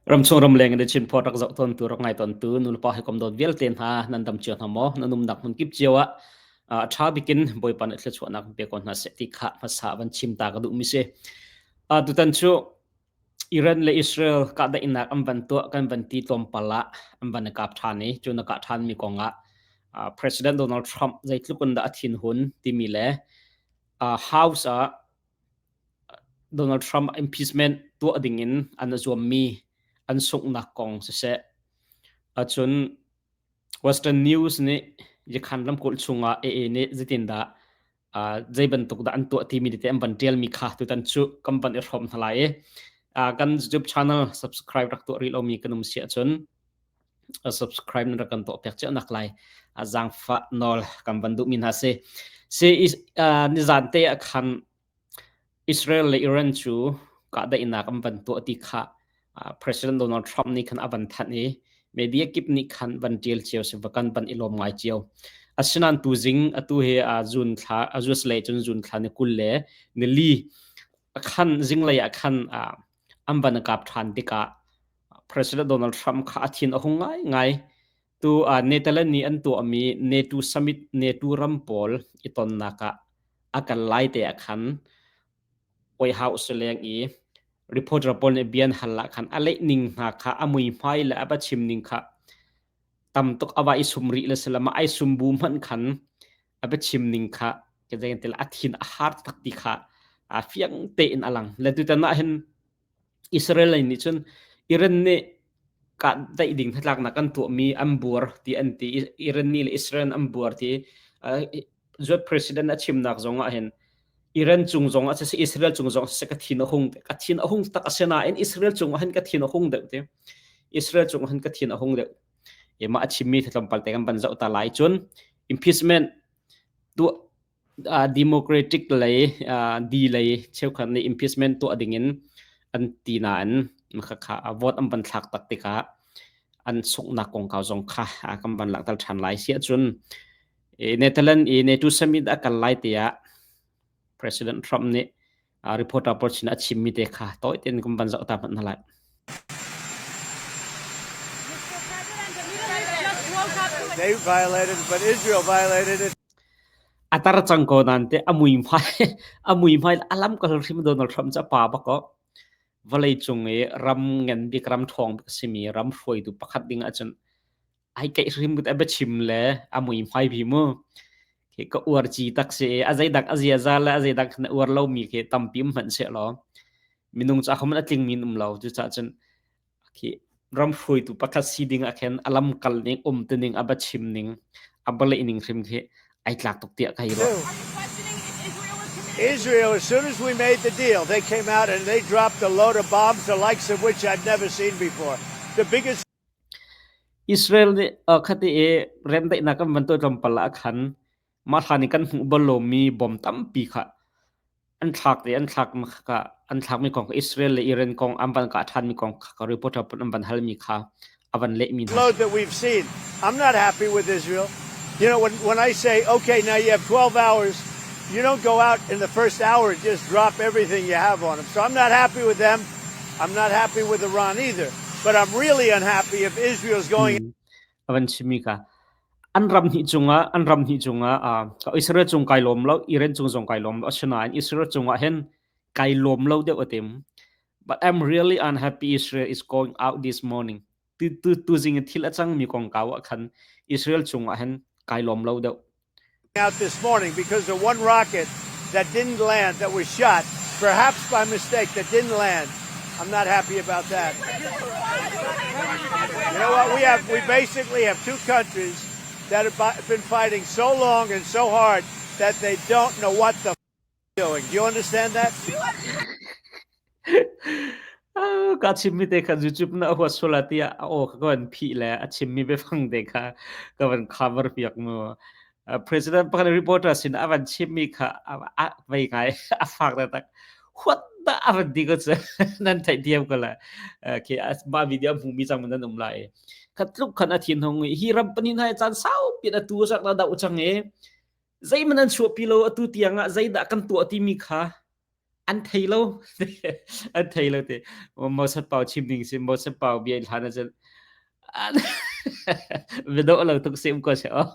Ramchung ramleng in Chin phawt rak zoh tawntu rak ngai tawntu nulepa hawikom dawt vialte hna nan dam cio hna maw? Nan umnak hmun kip cio ah a ṭha bikin Bawipa nih thluachuahnak pe ko hna seh ti kha hmasa van chim ta ka duhmi si. Tutan cu Iran le Israel kahdaihnak an van tuah kan van ti tlawmpal ah an van i kap ṭhan i cu na kah ṭhanmi kong ah President Donald Trump zeitluk in dah a thinhun timi le House ah Donald Trump impeachment tuah dingin an zuammi an sunghnak kong siseh, cun Western News nih Yakhan ramkulh chungah AA nih zeitindah zei bantuk dah an tuah timi tete an van ṭialmi kha tutan cu kan van i hrawm hna lai i kan YouTube channel subscribe rak tuah rih lomi kan um si ahcun subscribe na rak kan tuah piak cio nak lai zaangfah nawl kan van duhmi hna si. Si nizan te ah khan Israel le Iran cu kahdaihnak an van tuah ti kha President Donald Trump nih khan a van thanh i media kip nih khan van ṭial cio si va kan van i lawm ngai cio. Asinain tuzing atu hi June thla US lei cun June thla ni 20 le nili khan zinglei ah khan an van kap ṭhan tikah President Donald Trump kha a thin a hung ngaingai. Tu Netherlands nih an tuahmi NATO summit NATO ram pawl i tonnak ah a kal lai te ah khan White House leng i reporter pawl nih bia an hal ah khan a leh ning hna kha a muihmai le a va chim ning kha tam tuk a va i sum rih le salam ai sum bu hmanh khan a va chim ning kha ke zei tel a thin a har tak ti kha a fiang tein a lang le tutan ah hin Israel lei nih cun Iran nih kahdaih ding hnatlaknak an tuahmi an buar ti an ti. Iran nih le Israel an buar ti. Zuat president a chimnak zong ah hin Iran cung zong ah siseh Israel cung zong ah siseh ka thin a hung ka thin a hung tak a si nain Israel cung ah hin ka thin a hung deuh ti. Israel cung ah hin ka thin a hung deuh. E mah a chimmi tlawmpal te kan van zoh ta lai cun impeachment tuah Democratic lei D lei cheukhat nih impeachment tuah dingin an ti nain khakha vote an van thlak tak tikah an sunghnak kongkau zong kha kan van langhter ṭhan lai. Si ahcun Netherlands i NATO summit a kal lai tiah President Trump nih reporter pawl sin a chimmi te kha tawi tein kan van zoh ta hmanh hna lai. They violated, but Israel violated it. A tar cang ko nan te a mui hmai a mui hmai alam kal hrim Donald Trump ca pa bak ko vawlei cung i ram ngan bik ram ṭhawng bik simi ram hruaitu pakhat ding ahcun ai keih hrim a biachim le a mui hmai bi mu khi ka uar ci tak si a zeidang a ziaza le a zeidang na uar lomi khi tampi um hmanh seh law minung ca khaman a tling min um lo cucaah cun khi ram hruaitu pakhat si ding ah khin a lam kal ning um te ning a biachim ning a baleh ning hrim khi ai tlak tuk tiah kai ruah. Israel, as soon as we made the deal, they came out and they dropped a load of bombs, the likes of which I've never seen before. The biggest Israel nih khati i remdaihnak kan van tuah tlawmpal ah khan mah hlan i kan hmuh bal lomi bom tampi kha an thlak i an thlak kha an thlakmi kong kha Israel le Iran kong an van kah ṭhanmi kong kha ka reporter pawl an van halmi kha a van lehmi hna. load that we've seen. I'm not happy with Israel. You know, when, when I say, okay, now you have 12 hours, you don't go out in the first hour and just drop everything you have on them. So I'm not happy with them. I'm not happy with Iran either. But I'm really unhappy if Israel's going A van chimmi kha an ram hnih cungah an ram hnih cungah uh, Israel cung kai lawm lo Iran cung zong kai lawm lo asinain Israel cungah hin kai lawm lo deuh atim but I'm really unhappy Israel is going out this morning tu tu tu zing thil a cangmi kong kau ah khan Israel cungah hin kai lawm lo deuh out this morning because the one rocket that didn't land, that was shot, perhaps by mistake, that didn't land. I'm not happy about that. You know what? We have we basically have two countries that have been fighting so long and so hard that they don't know what the doing. Do you understand that? Ka chimmi te kha YouTube na huat sual ah tiah a aw kha ka van phih le a chimmi biafang te kha ka van cover piak mu. President pakhat reporter sin a van chimmi kha a vei ngai a fak taktak. What the a van ti ko cu nan theihthiam ko la. Khi mah video hmumi cang nan um lai. Khat tluk khan a thin hung i hi ram panin hai caan saupi na tu sak na dau chang i zeihmanh an chuahpi lo atu tiang ah zeidah kan tuah timi kha. An thei lo. An thei lo te. Moses Pau chim ding si Moses Pau bia in hlan ahcun biadawh lo tuk si um ko seh aw.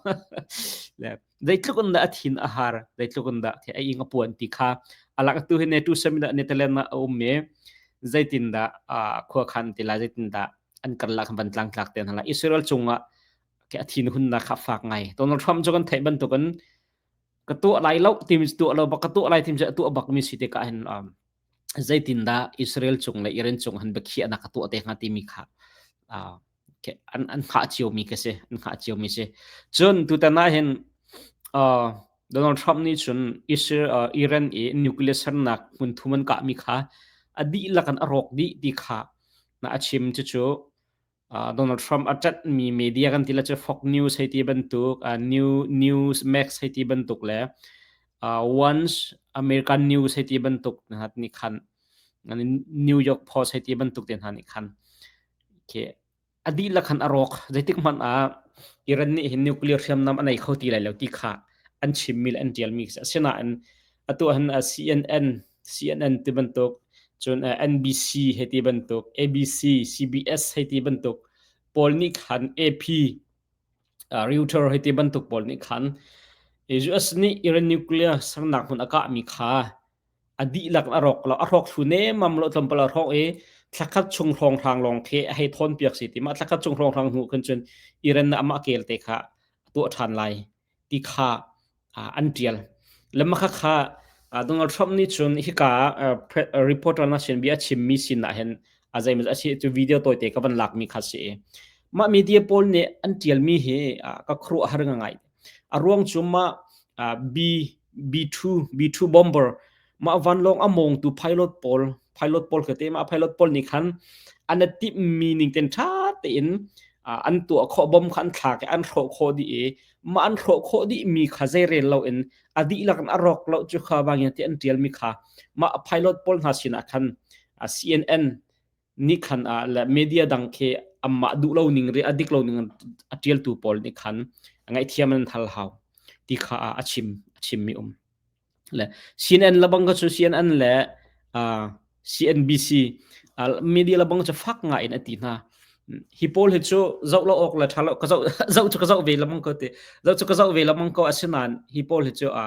Le zeitluk in dah a thin a har, zeitluk in dah a ing a puan ti kha alak tu hi ne tu sami dah Netherlands ah a um i zeitindah khua khan ti lai zeitindah an karlak van tlangtlak te hna lai. Israel cungah a thin hunnak kha fak ngai. Donald Trump cu kan theih bantukin ka tuah lai lo timi tuah lo bak ka tuah lai timi cu a tuah bak mi si tikah hin zeitindah Israel cung le Iran cung han biakhiahnak ka tuah te hnga timi kha an an hngah cio mi ka si an hngah cio mi si. Cun tutan ah hin Donald Trump nih cun Israel Iran i nuclear sernak hmun thum an kah mi kha a dihlak in a rawk dih ti kha na a chim. Cucu Donald Trump a ṭanhmi media kan ti le cu Fox News hei ti bantuk, New Newsmax hei ti bantuk le Once American News hei ti bantuk hna nih khan New York Post hei ti bantuk te hna nih khan khi a dihlak khan a rawk. Zeitik hmanh ah Iran nih hin nuclear hriamnam a nei kho ti lai lo ti kha an chimmi le an ṭialmi khi asinain atu ah hin CNN CNN ti bantuk cun NBC hei ti bantuk ABC CBS hei ti bantuk pawl nih khan AP Reuters hei ti bantuk pawl nih khan US nih Iran nuclear sernak hmun a kahmi kha a dihlak a rawk lo, a hrawk thlu nemmam lo, tlawmpal a hrawk i thlakhat chung hrawnghrang lawng khi a hei thawn piak si ti. Mah thlakhat chung hrawnghrang hnu khan cun Iran na amah kel te kha a tuah ṭhan lai ti kha an ṭial. Le mah kha Donald Trump nih cun hika reporter na sin bia a chimmi sin ah hin a zeimaw a si cu video tawite ka van lakmi kha si i mah media pawl nih an ṭialmi hi ka khuaruah har ngai. A ruang cu mah B B2 B2 bomber mah vanlawng a mawngtu pilot pawl pilot pawl kha te mah pilot pawl nih khan an timhmi ning ten ṭha tein an tuah khawh, bom kha an thlak i an hrawh khawh dih i mah an hrawh khawh dih mi kha zeirel loin a dihlak in a rawk lo cu kha bangin ti an ṭial mi kha mah pilot pawl hna sinah khan CNN nih khan le media dang khi amah duh lo ning ri a dik lo ning a ṭialtu pawl nih khan ngaihthiam an hal hau ti kha a chim a chim mi um. Le CNN le bang cu CNN le CNBC media le bang cu fak nga in a ti hna. Hi pawl hi cu zoh lo awk le ṭha lo ka zoh zoh cu ka zoh ve lamang ko ti zoh cu ka zoh ve lamang ko. Asinain hi pawl hi cu a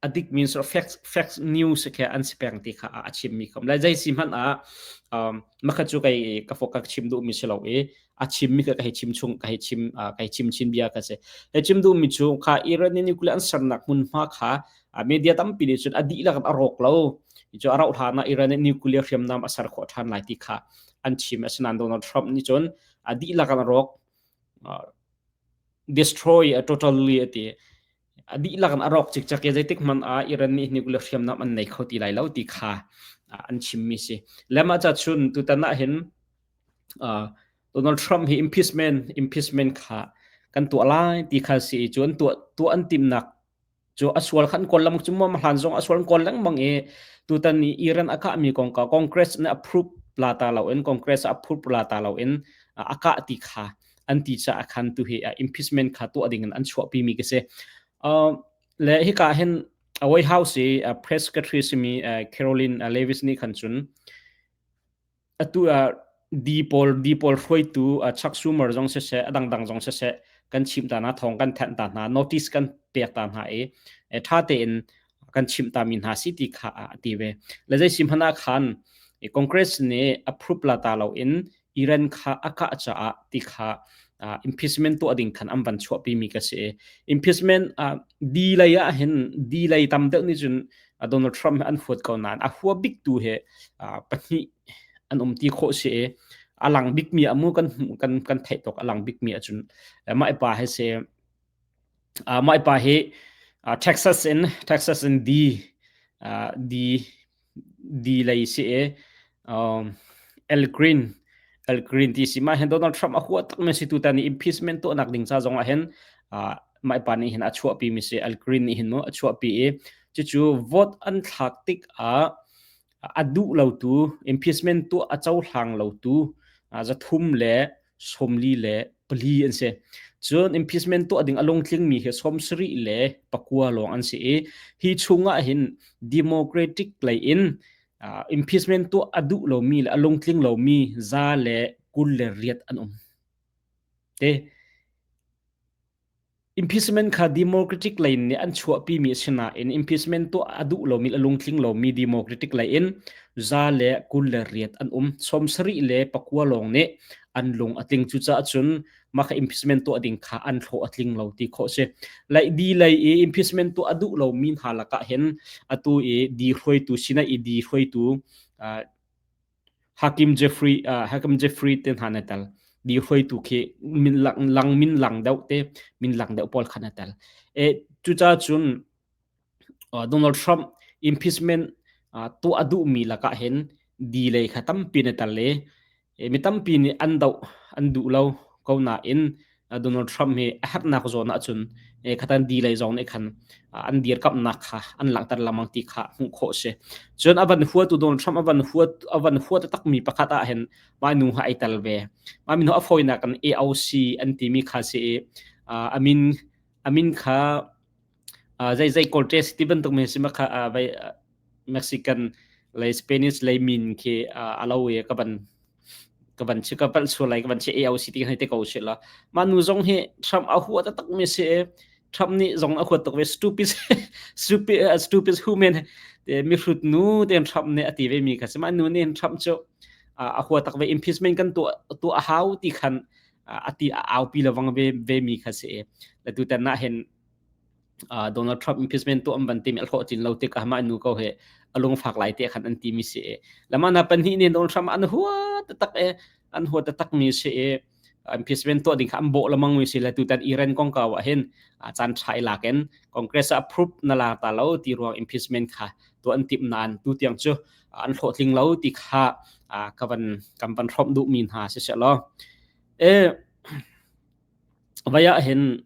dik means fact fact news khe an si peng ti kha a chim mi khom lai. Zei si hmanh ah makha cu kai ka fok ka chim duh mi si lo i a chim mi ka hei chim chung ka hei chim ka hei chim chin bia ka si. Hei chim duh mi cu kha Iran in nuclear an sernak hmunhma kha media tampi nih cun a dihlak a rawk lo cu a rauh hlan ah Iran in nuclear hriamnam a ser khawh ṭhan lai ti kha an chim. Asinain Donald Trump nih cun a dihlak an rawk, destroy totally a ti, a dihlak in a rawk cikcek i zeitik hmanh ah Iran nih nuclear hriamnam an nei kho ti lai lo ti kha an chimmi si. Le mah ca chun tutan ah hin Donald Trump hi impeachment impeachment kha kan tuah lai ti kha si i cu an tuah tuah an timnak cu a sual khan kawl lam cu ma hlan zong a sual kawl lengmang i tutan ni Iran a kah mi kong ka Congress nih approve la ta lo in Congress approve la ta lo in a kah ti kha an ti caah khan tu hi impeachment kha tuah ding in an chuahpi mi ka si. Le hika hin White House i press secretary simi Caroline Leavis nih khan cun atu ah D pawl D pawl hruaitu Chuck Schumer zong siseh a dangdang zong siseh kan chimh ta hna, thawng kan thanh ta hna, notice kan pek ta hna i ṭha tein kan chimh ta mi hna si ti kha a ti ve. Le zei si hmanh ah khan Congress nih approve la ta lo in Iran kha a kah caah ti kha impeachment tuah ding khan an van chuahpi mi ka si. Impeachment D lei ah hin D lei tam deuh nih cun Donald Trump an huat ko nain a hua bik tu he pahnih an um ti khawh si i a lang bik mi amu kan kan kan theih tok a lang bik mi ahcun mah pa he se mah pa hi Texas in Texas in D D D lei si i Al Green Al Green ti si. Mah hin Donald Trump a hua tak mi si. Tutan i impeachment tuahnak ding ca zong ah hin mah pa nih hin a chuahpi mi si. Al Green nih hin mu a chuahpi i cucu vote an thlak tik ah a duh lo tu, impeachment tuah a cohlang lo tu 344 an si. Cun impeachment tuah ding a lungtlingmi hi 79 lawng an si i hi chungah hin Democratic lei in impeachment tuah a duh lomi le a lungtling lomi 128 an um. Te Impeachment kha Democratic lei nih an chuahpimi a si nain impeachment tuah a duh lomi le a lungtling lomi Democratic lei in 128 an um. 79 lawng nih an lung a tling. Cucaah cun mah kha impeachment tuah ding kha an hlawh a tling lo ti khawh a si. Lai di lei i impeachment tuah a duh lomi hna lakah hin atu i di hruaitu sinah i di hruaitu Hakim Jeffrey Hakim Jeffrey te hna na tel. Di hruaitu khi min lang, lang min lang deuh te min lang deuh pawl kha na tel. E cucaah cun Donald Trump impeachment tuah a duhmi lakah hin di lei kha tampi na tel i mi tampi nih an doh an duh lo ko nain Donald Trump hi a herhnak zawn ahcun khatan di lei zong nih khan an dirkamhnak kha an langhter lengmang ti kha hmuh khawh si. Cun a van huatu Donald Trump a van hua takmi pakhat ah hin mah nu ha ai tel ve. Mah min a fawinak kan AOC an timi kha si i a min kha zei zei Cortez ti bantuk mi si ma kha vai Mexican lei Spanish lei min khi a lo i ka van chi ka palh sual lai, ka van chi AOC ti kan te ko si la. Mah nu zong hi Trump a hua taktak mi si. Trump nih zong a huat tuk ve, stupid stupid stupid human te, mihrut nu ten Trump nih a ti ve mi kha si. Mah nu nih Trump cu a hua tak ve, impeachment kan tuah tuah a hau ti khan a ti a aupi lawang ve ve mi kha si. La tu tan na hin Donald Trump impeachment tuah an van timi a hlawhtlin lo tikah mah nu ko he a lungfak lai te khan an ti mi si e. Lama na pahnih nih Donald Trump an hua taktak e, an hua taktak mi si e. Impeachment tuah ding kha an bawh lamang mi si le tutan Iran kong kau ah hin caan tha i lakin Congress approve na la ta lo ti ruang impeachment kha tuah an timh nain tu tiang cu an hlawhtling lo ti kha ka van kan van hrawmh duh mi hna si se law e. Vai ah hin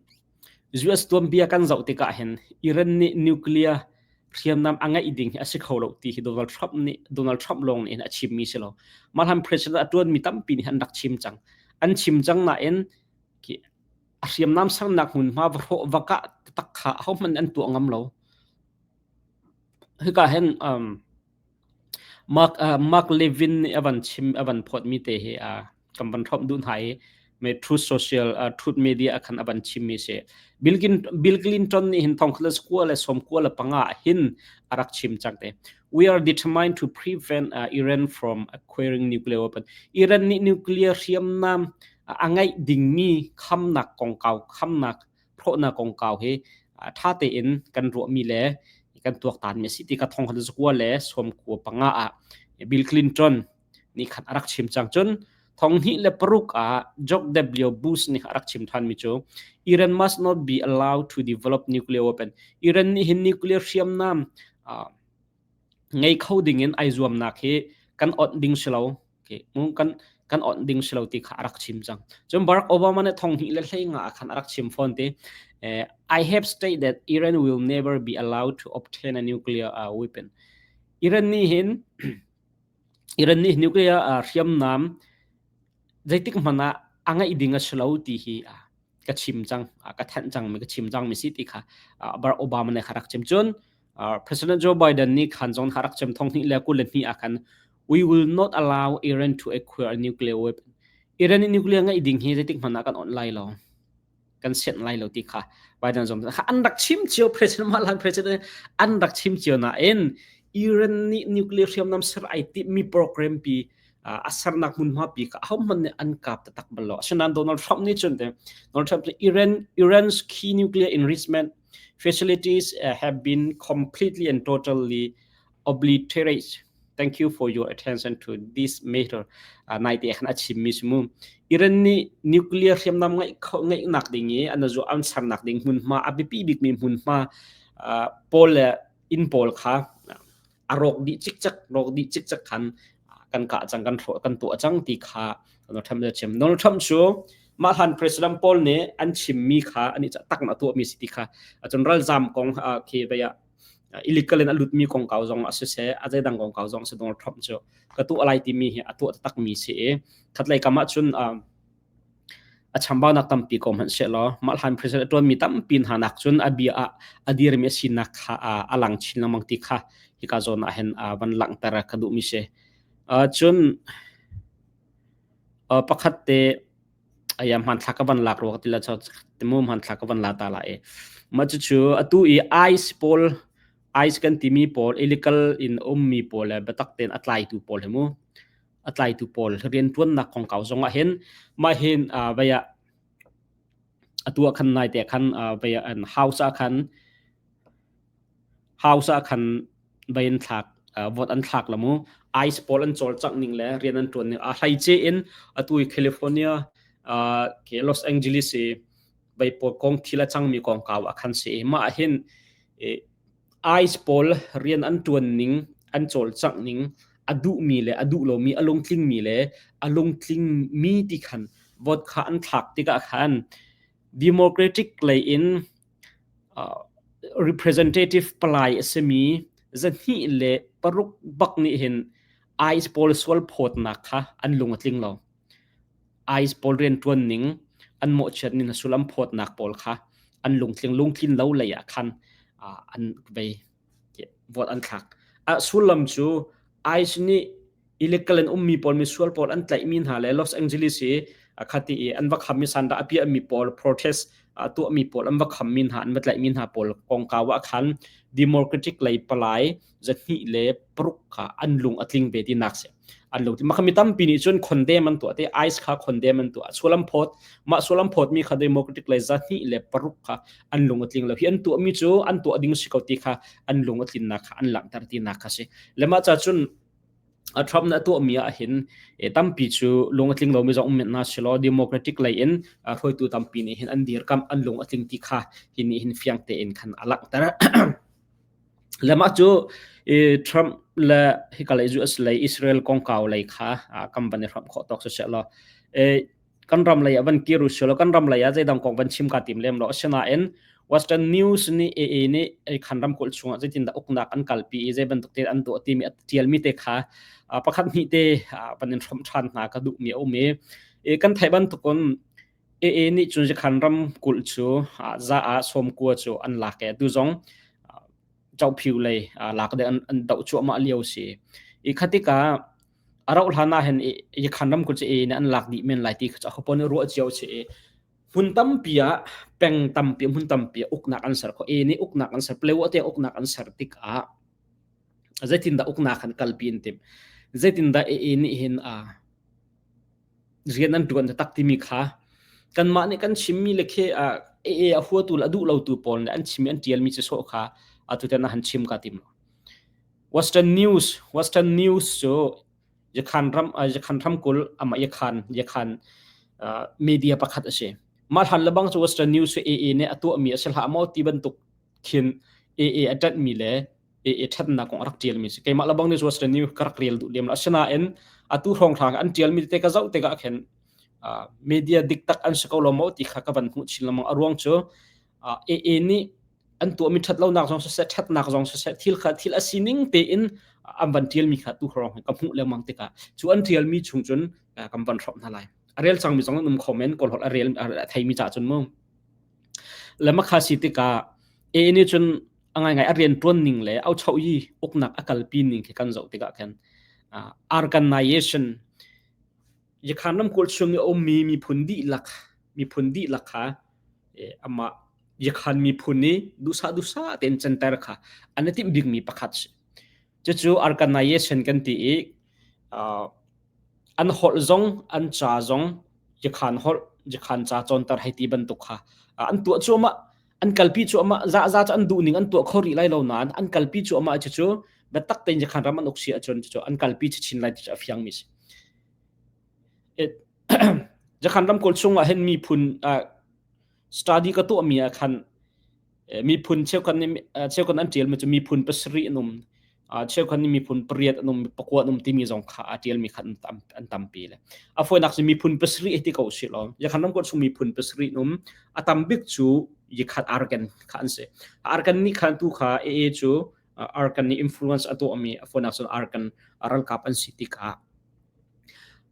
US tuanbia kan zoh tikah hin Iran nih nuclear hriamnam a ngeih ding hi a si kho lo ti hi Donald Trump lawng nih hin a chimmi si lo. Mah hlan president a ṭuanmi tampi nih an rak chim cang. An chim cang nain khi a hriamnam sernak hmunhma va hrawh va kah tak kha ahohmanh an tuah ngam lo. Hika hin Mark Levin nih a van chim a van phawtmi te hi kan van hrawmh duh hna i me Truth Social, Truth Media ah khan a van chimmi si. Bill Clinton nih hin thongkhat le 95 hin a rak chim cang te. We are determined to prevent Iran from acquiring nuclear weapon. Iran nih nuclear hriamnam a ngeih dingmi khamnak kongkau, khamnak hrawhnak kongkau hi ṭha tein kan ruahmi le kan tuaktanmi a si ti kha 1995 ah Bill Clinton nih khan a rak chim cang. Cun 2006 ah George W. Bush nih a rak chim ṭhanmi cu Iran must not be allowed to develop nuclear weapon. Iran nih hin nuclear hriamnam ngei kho dingin ai zuamnak hi kan onh ding si lo. Okay. Kan onh ding si lo ti kha a rak chim cang. Cun Barack Obama nih 2015 ah khan a rak chim fawn ti. I have stated that Iran will never be allowed to obtain a nuclear weapon. Iran nih nuclear hriamnam zeitik hmanh ah a ngeih ding a si lo ti hi ka chim cang, ka thanh cang mi, ka chim cang mi si ti kha Barack Obama nih kha rak chim. Cun President Joe Biden nih khan zong kha rak chim 2022 ah khan, we will not allow Iran to acquire a nuclear weapon. Iran nih nuclear ngeih ding hi zeitik hmanh ah kan on lai lo, kan sianh lai lo ti kha Biden zong kha an rak chim cio. President mah lan president an rak chim cio nain Iran nih nuclear hriamnam ser ai timmi program pi a sernak hmunhma pi kha ahohmanh nih an kap taktak bal lo. Asinain Donald Trump nih cun te Donald Trump nih Iran's key nuclear enrichment facilities have been completely and totally obliterated. Thank you for your attention to this matter. Nai te khan a chimmi si mu. Iran nih nuclear hriamnam ngeihnak ding i an zu an sernak ding hmunhma, a biapi bikmi hmunhma pawl le inn pawl kha a rawk dih cikcek, rawk dih cikcek khan kan kah cang, kan hrawh, kan tuah cang ti kha Donald Trump nih a chim. Donald Trump cu mah hlan president pawl nih an chimmi kha ani tak na tuahmi si ti kha cun ralzam kong khi vei ah illegal in a lutmi kongkau zong a siseh, a zeidang kongkau zong si, Donald Trump cu ka tuah lai timi hi a tuah takmi si i khatlei kam ah cun. A chambaunak tampi ko hmanh sehlaw mah hlan president a ṭuanmi tampi hna nak cun a bia ah a dirmi a sinak kha a lang chin lengmang ti kha hika zawn ah hin van langhter ka duhmi si. Cun pakhat te aya hmanthlak ka van lak rua ka ti la mu hmanthlak ka van la ta la e. Mah cucu atu i ICE pawl ICE kan timi pawl illegal in ummi pawl le biatak tein a tlaitu pawl hi mu a tlaitu pawl rianṭuannak kongkau zong ah hin mah hin vei ah atu ah khan naite khan vei ah an house ah khan house ah khan vei an thlak vote an thlak la mu ice pawl an cawlcangh ning le rian an ṭuan ning a hleice in atu i California ke Los Angeles i vei pawl kong thil a cangmi kongkau ah khan si mah ah hin ICE pawl rian an ṭuan ning, an cawlcangh ning, a duhmi le a duh lomi, a lungtlingmi le a lungtlingmi ti khan vote kha an thlak tikah khan Democratic lei in representative palai a simi 206 bak nih hin ICE pawl sual phawtnak kha an lung a tling lo. ICE pawl rianṭuan ning, an mawhchiat ning, sullam phawtnak pawl kha an lungtling lungtlin lo lei ah khan an vei vote an thlak. A sullam cu ICE nih illegal in ummi pawl misual pawl an tlaihmi hna le Los Angeles i khati i an va khammi sanda a piahmi pawl protest tuahmi pawl an va khammi hna an va tlaihmi hna pawl kongkau ah khan Democratic lei palai 206 kha an lung a tling ve tinak si. An lung mah mi tampi nih cun condemn an tuah te ICE kha condemn an tuah sualam phawt mah sualam phawt mi kha Democratic lei 206 kha an lung a tling lo hi an tuah mi cu an tuah ding si ko ti kha an lung a tlinnak kha an langhter tinak kha si le mah ca cun Trump na tuah mi ah hin tampi cu lung a tling lomi zong um na silo Democratic lei in hruaitu tampi nih hin an dirkamh an lung a tling ti kha hi nih hin fiang tein khan a langhter. Le mah cu Trump le hika lei US lei Israel kongkau lei kha kan van i hramh khawh tawk siseh law kan ram lei ah van kir u sih law kan ram lei ah zeidang kong van chim ka tim lem lo. Asinain Western News nih AA nih khan ramkulh chungah zeitindah uknak an kalpi i zei bantuk te an tuah timi a tialmi te kha pakhat hnih te van in hrawmh ṭhan hna ka duhmi a um i kan theih bantukun AA nih cun Zakhan ramkulh cu za ah 90 cu an lak i atu zong Cophiu lei lak ding an doh cuahmah lio si. I kha tikah a rauh hlan ah hin Yakhan ramkulh cu AA nih an lak dih men lai ti kha cu aho nih ruah cio si i hmun tampi ah peng tampi hmun tampi ah uknak an ser khawh. AA nih uknak an ser Palewa tiang uknak an ser tikah zeitindah uknak an kalpi an timh. Zeitindah AA nih hin rian an ṭuan taktak timi kha kanmah nih kan chimmi le khi AA a huatu le a duh lotu pawl nih an chimmi an ṭialmi cu sawh kha atu tan ah han chim ka tim lo. Western News Western News cu Yakhan ram Yakhan ramkulh amah Yakhan Yakhan media pakhat a si. Mah hlan lebang cu Western News cu AA nih a tuahmi a si hlah maw ti bantuk khin AA a ṭanhmi le i ṭhatnak kong a rak ṭialmi si. Keimah lebang nih Western News ka rak rel duh lem lo. Asinain atu hrawnghrang an ṭialmi tete ka zoh tikah khin media dik tak an si ko lo maw ti kha ka van hmuh chin lengmang. A ruang cu AA nih an tuahmi ṭhatlonak zong siseh, ṭhatnak zong siseh, thil kha thil a sining tein an van ṭialmi kha tu hrawng ka hmuh lengmang tikah cu an ṭialmi chung cun kan van hrawmh hna lai. A rel cangmi zong an um kho men, Kawlholh a rel a theimi caah cun mu. Le makha si tikah AA nih cun a ngaingai a rianṭuan ning le auchoh i uknak a kalpi ning khi kan zoh tikah khan organization Yakhan ramkulh chung i a ummi miphun dihlak miphun dihlak kha amah Yakhan miphun i duhsah duhsah tein canter kha an i timh bikmi pakhat si. Cucu organization kan ti i an holh zong an ca zong Yakhan holh Yakhan ca cawnter hei ti bantuk kha an tuah cuahmah an kalpi cuahmah za cu an duh ning an tuah kho rih lai lo nain an kalpi cuahmah cucu biatak tein Yakhan ram an uk si ahcun cucu an kalpi chin lai ti cu a fiang mi si. Jakhan ramkulh chungah hin miphun study ka tuahmi ah khan miphun cheukhat nih cheukhat an ṭialmi cu miphun pasarih an um cheukhat nih miphun pariat an um pakua an um timi zong kha aa ṭialmi kha an tampi le a fawinak cu miphun pasarih hi ti ko usih law Yakhan ramkulh chung miphun pasarih an um a tam bik cu Yakhat Arakan kha an si Arakan nih khan tu kha AA cu Arakan nih influence a tuahmi a fawinak cun Arakan ralkap an si tikah.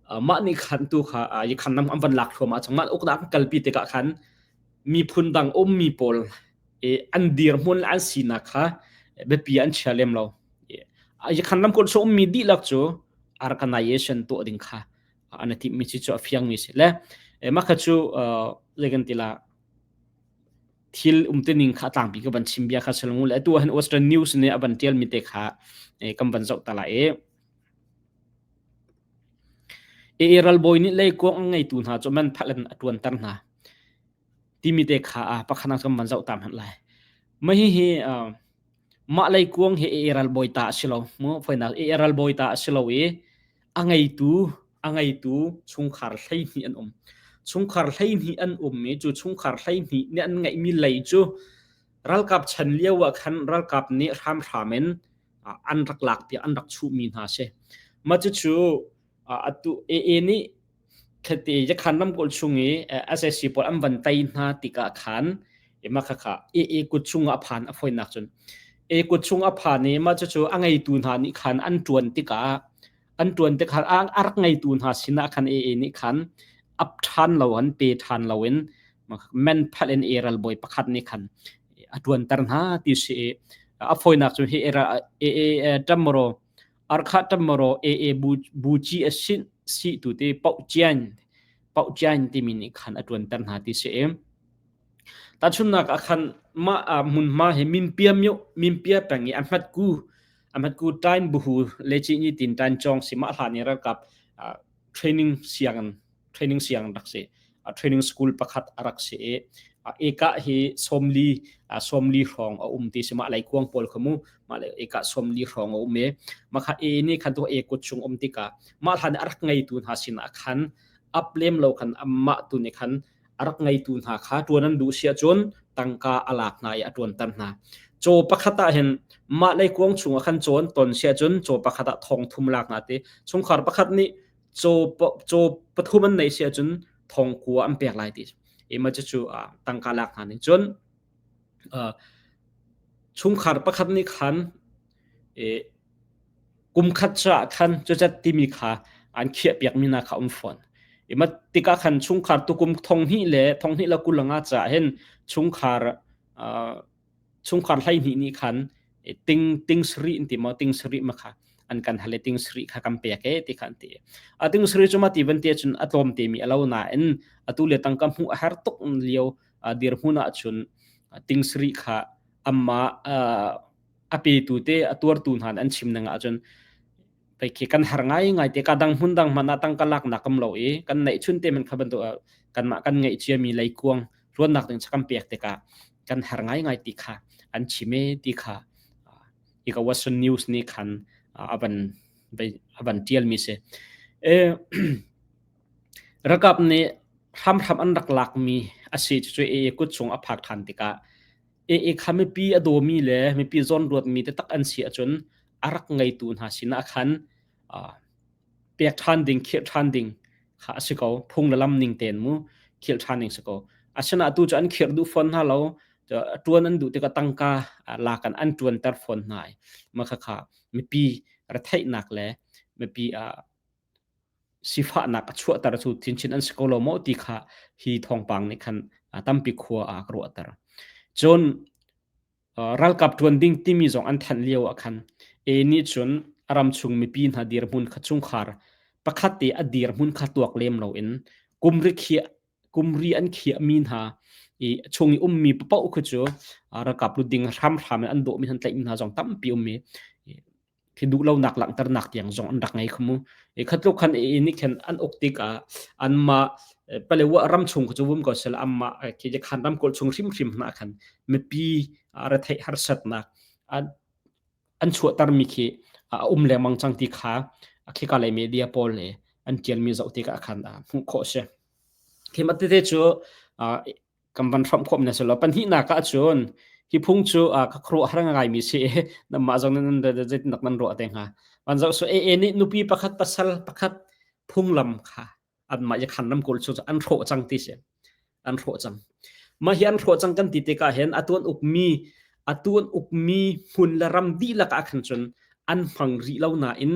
Mah nih khan tu kha yikhan ram an van lak thluahmah cang. Mah uknak an kalpi tikah khan miphun dang ummi pawl an dirhmun le an sinak kha biapi an chia lem lo. Yikhan ramkulh chung ummi dihlak cu organization tuah ding kha an i timhmi cu a fiangmi si. Le mah kha cu zei kan ti la thil umtuning kha a tlangpi ka van chim bia kha si lo le atu ah hin Western News nih a van tialmi te kha kan van zoh ta lai i AA ralbawi nih leikuang a ngeitu hna cu man phalh in a ṭuanter hna timi te kha pakhat ah kan van zoh ta hmanh lai. Mah hihi mah leikuang hi AA ralbawi ta a si lo. Mu fawinak AA ralbawi ta a si lo i a ngeitu a ngeitu chungkhar 12 an um. Chungkhar 12 an um i cu chungkhar 12 nih an ngeihmi lei cu ralkap chan lio ah khan ralkap nih hramhram in an rak lak piak an rak chuhmi hna si. Mah cucu atu AA nih khati Yakhan ramkulh chung i SAC pawl an van tei hna tikah khan mah khakha AA kut chung ah a phan a fawinak cun AA kut chung a phan i mah cucu a ngeitu hna nih khan an ṭuan tikah an ṭuan tikah a rak ngeitu hna sinah khan AA nih khan ap ṭhan lo an pe ṭhan lo in men phalh in AA ralbawi pakhat nih khan a ṭuanter hna ti si i a fawinak cu hi AA ṭamro arkha ṭamro AA buci a si si tu te pauh cian pauh cian timi nih khan a ṭuanter hna ti si i tahchunnak ah khan mah hmunhma hi minpia myo minpia peng i a hmatku a hmatku ṭain buhu le ci ni tin ṭain cawng si mah hlan i ralkap training sianginn training siang rak si training school pakhat a rak si i eka hi sawmli sawmli hrawng a um ti si mah leikuang pawl kha mu mah le eka sawmli hrawng a um i mah kha e nih khan tu e kut chung um tikah mah hlan a rak ngeitu hna sinah khan ap lem lo khan amah tu nih khan a rak ngeitu hna kha ṭuan an duh si ahcun tangka a lak hna i a ṭuanter hna. Caw pakhat ah hin mah leikuang chungah khan caw an ton si ahcun caw pakhat ah thong thum lak hna ti. Chungkhar pakhat nih caw caw pathum an neih si ahcun thong kua an pek lai ti. Ema cucu tangka lak hna ning cun chungkhar pakhat nih khan kum khat caah khan cucat timi kha an khiahpiakmi hna kha um fawn. Ima tikah khan chungkhar tukum thonghnih le thonghnih le 25 caah hin chungkhar chungkhar 12 nih khan ting ting sarih in ti maw ting sarih ma kha an kan hal i ting sarih kha kan pek e ti kha an ti. A ting sarih cu ma ti van te cun a tlawm te mi a lo nain atu le tangka hmuh a har tuk lio dirhmun ah cun ting sarih kha amma a petu te a tuartu hna an chim ning ahcun pei khi kan har ngai ngai te ka dang hmun dang hmanh ah tangka lak nak kam lo i kan neih chun te man kha bantuk kanmah kan ngeih cia mi leikuang ruannak ding kan pek tikah kan har ngai ngai ti kha an chim e ti kha i ka Western News nih khan avan avan tial mi si e rakap nih hramhram an rak lak mi asi cu e kut chung a phak than tikah AA kha mipi a dawmi le mipi zawnruatmi taktak an si ahcun a rak ngeitu hna sinah khan pek ṭhan ding, khirh ṭhan ding kha a si ko. Phung le lam ning tein mu khirh ṭhan ding si ko. Asinain atu cu an khirh duh fawn hna lo. Ṭuan an duh tikah tangka lak in an ṭuanter fawn hna i mah khakha mipi retheihnak le mipi sifahnak a chuahter cu chinchin an si ko lo maw ti kha hi thawngpang nih khan tampi khua a ka ruahter. Cun ralkap ṭuan ding timi zong an thanh lio ah khan E nih cun a ram chung mipi hna dirhmun kha chungkhar pakhat te a dirhmun kha tuak lem loin kumri khiah kumri an khiahmi hna i chung i ummi paoh khu cu ralkap lut ding hramhram in an dawhmi an tlaihmi hna zong tampi ummi khi duhlonak langhternak tiang zong an rak ngei kha mu. I khatluk khan i nih khan an uk tikah anmah Palewa ram chung cu vum ko sel anmah khi khan ramkulh chung hrimhrim hna khan mipi retheih harsatnak an chuahtermi khi a um lengmang cang ti kha khika lei media pawl le an tialmi zoh tikah khan hmuh khawh si. Khi mat tete cu kan van hramh khawh na si lo pahnihnak ah cun hi phung cu ka khuaruah har ngaimi si namah zong nan zeitindak nan ruah te hnga van zoh su AA nih nupi pakhat pasal pakhat phunglam kha anmah yakhan ramkulh cu an hrawh cang ti si an hrawh cang mah hi an hrawh cang kan ti tikah hin atuan ukmi atuan ukmi hmun le ram dihlak ah khan cun an hmang rih lo nain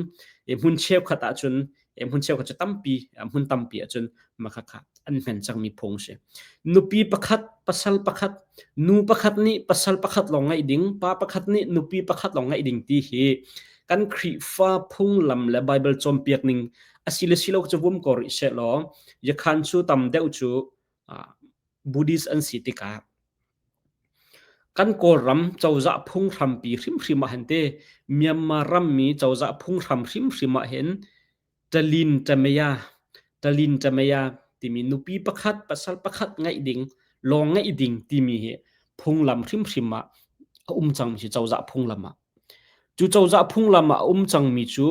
hmun cheukhat ah cun. Hmun cheukhat cu tampi hmun tampi ahcun mah kha an hmen cangmi phung si. Nupi pakhat, pasal pakhat, nu pakhat nih pasal pakhat lawng ngeih ding, pa pakhat nih nupi pakhat lawng ngeih ding ti hi kan Khrihfa phunglam le Bible cawnpiak ning a si le si lo cu vum ko rih seh law yakhan cu tam deuh cu Buddhist an si tikah kan Kawlram cozah phunghrampi hrimhrim ah hin te Myanmar rammi cozah phunghram hrimhrim ah hin Talin Tamaya Talin Tamaya timi nupi pakhat pasal pakhat ngeih ding lawng ngeih ding timi hi phunglam hrimhrim ah a um cangmi si cozah phunglam ah. Cu cozah phunglam ah a um cangmi cu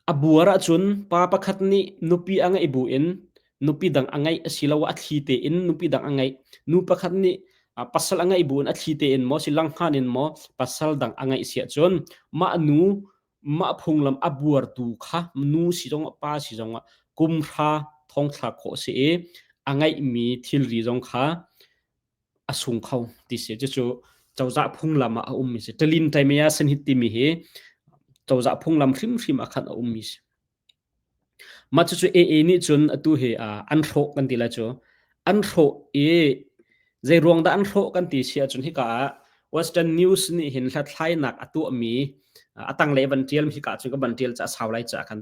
A buar ahcun pa pakhat nih nupi a ngeih buin nupi dang a ngeih asiloah a thli tein nupi dang a ngeih. Nu pakhat nih pasal a ngeih buin a thli tein maw si langhngan in maw pasal dang a ngeih si ahcun mah nu mah phunglam a buartu kha nu si zongah pa si zongah kum hra thongthlak khawh a si i a ngeihmi thilri zong kha a sung kho ti si. Cucu cozah phunglam ah a ummi si. Talin Taimaya Sanhit timi hi cozah phunglam hrimhrim ah khan a ummi si. Mah cucu AA nih cun atu hi an hrawh kan ti lai cu. An hrawh i zei ruang dah an hrawh kan ti si ahcun hika ah Western News nih hin hlathlainak a tuahmi a tanglei van tial hika cun ka van tial ca sau lai ca khan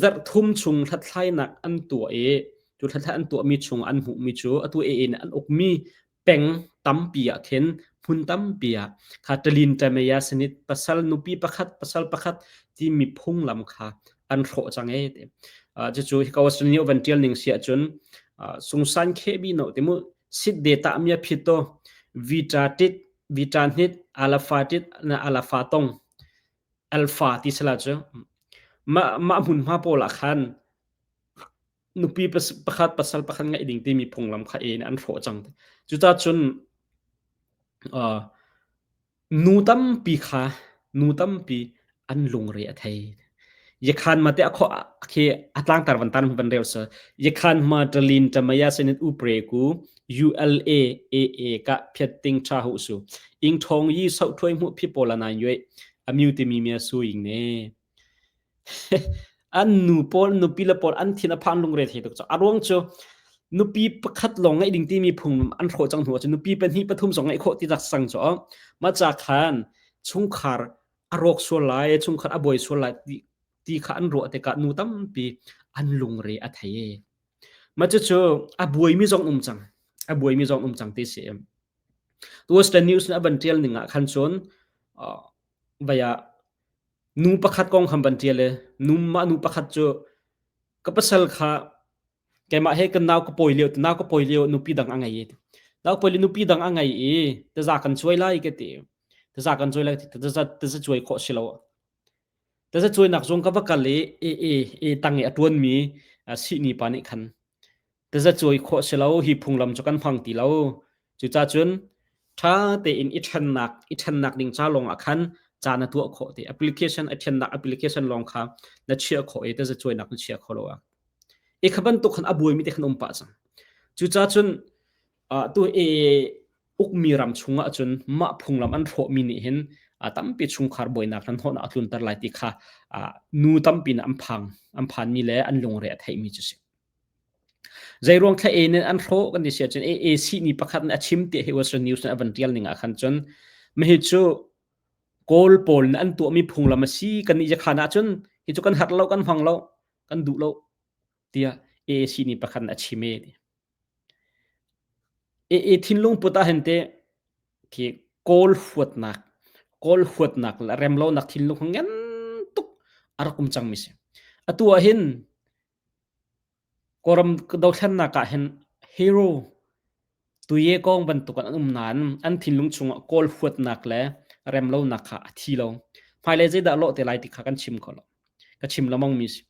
Zarh thum chung hlathlainak an tuah i cu hlathlai an tuahmi chung an hmuhmi cu atu AA nih an ukmi peng tampi ah khin hmun tampi ah kha Talin Tamaya sinit pasal nupi pakhat pasal pakhat timi phunglam kha an hrawh cang e ti. Cucu hika Western nih van tial ning si ahcun sungsan khebi no timu sit de ta mia phito vita tit vita hnit alafa tit na alafa tong alpha ti sala cu mah mah hmunhma pawl ah khan nupi pakhat pasal pakhat ngeih ding timi phunglam kha in an hrawh cang. Cucaah cun uh, nu tampi kha nu tampi an lungre a thei. Yakhan ma te akho khi atlangtar van tan van reu sa yakhan ma talin tamaya senin upre ku ULA AA ka phiat ting tha hu su ing thong yi sau thuai mu phi pola nan yue amyu ti mi mia su ing ne an nu pawl nupi le pawl an thin a phan lungre thei tuk a ruang cu nupi pakhat lawng ngeih ding timi phung an hrawh cang hnu cu nupi pahnih pathum zong ngeih khawh ti tak sang cu ma cha khan chungkhar a rawk sual lai chungkhar a buai sual lai ti, ti kha an ruah tikah nu tampi an lungre a thei ma cu a buaimi zong um cang a buaimi zong um cang ti si Western News nih a van tial ning ah khan cun vaya nu pakhat kong khan van tial i nu mah nu pakhat cu ka pasal kha keimah he kan nau ka pawi lio nau ka pawi lio nupi dang a ngei i nau pawi lio nupi dang a ngei i taza kan cuai lai ka ti taza kan cuai lai taza taza cuai khawh si lo taza cuainak zong ka va kal i e e e tang i a tuan mi sihni pa nih khan Tazacuai khawh si lo hi phunglam cu kan hmang ti lo. Cucaah cun ṭha tein i ṭhennak i ṭhennak ding ca lawng ah khan ca na tuah khawh ti. Application a ṭhennak application lawng kha na chiah khawh i tazacuainak na chia kho lo ah. I kha bantuk khan a buaimi te khan um pah cang. Cucaah cun tu i ukmi ram chungah cun mah phunglam an hrawhmi nih hin tampi chungkhar buainak nan hawhnak a tlunter lai ti kha nu tampi nih an phang an phanmi le an lungre a theihmi cu si. Zeiruang thla e nih an hrawh kan ti si ahcun AAC nih pakhat nih a chim tiah hi Western News nih a van tial ning ah khan cun mahi cu Kawl pawl nih an tuahmi phunglam a si kan nih yakhan ahcun hi cu kan herh lo kan hmang lo kan duh lo tiah AAC nih pakhat nih a chim e. AA thinlung put ah hin teh khi Kawl huatnak Kawl huatnak le remlonak thinlung ngan tuk a rak um cangmi si. Atu ah hin Kawlram dothlennak ah hin hero tuye kong bantuk an um nain an thinlung chungah Kawl huatnak le remlonak kha a thi lo. Hmailei zeidah lawh te lai ti kha kan chim kho lo. Ka chim lengmang mi si.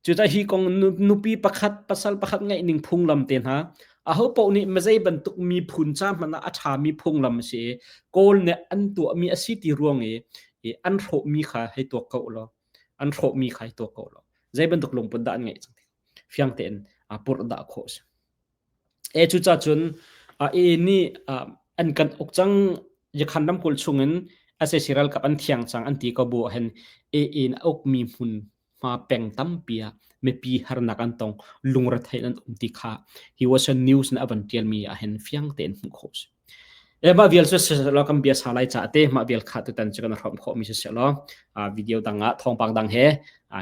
Cucaah hi kong nupi pakhat pasal pakhat ngeih ning phunglam te hna aho paoh nih mazei bantuk miphun ca hmanh ah a ṭhami phunglam a si i Kawl nih an tuahmi a si ti ruang i an hrawhmi kha hei tuak ko law an hrawhmi kha hei tuak ko law zei bantuk lungput dah an ngeih cang fiang tein purh dah khawh a si. E cucaah cun AA nih an kan uk cang Yakhan ramkulh chungin SAC ralkap an thiang cang an ti ko bu ahhin AA in a ukmi hmun. hmunhma peng tampi ah mipi harnak an tong, lungrethei an um ti kha hi Western news na avan tialmi ah hin fiang tein hmuh khawh si. E mah vial cu siselaw kan bia sa lai ca te mah vial kha tutan cu kan hrawm khawh mi siselaw video dang ah thawngpang dang he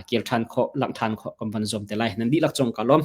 kir than khawh langh than khawh kan van zuam te lai. Nan dihlak cung ka lawm.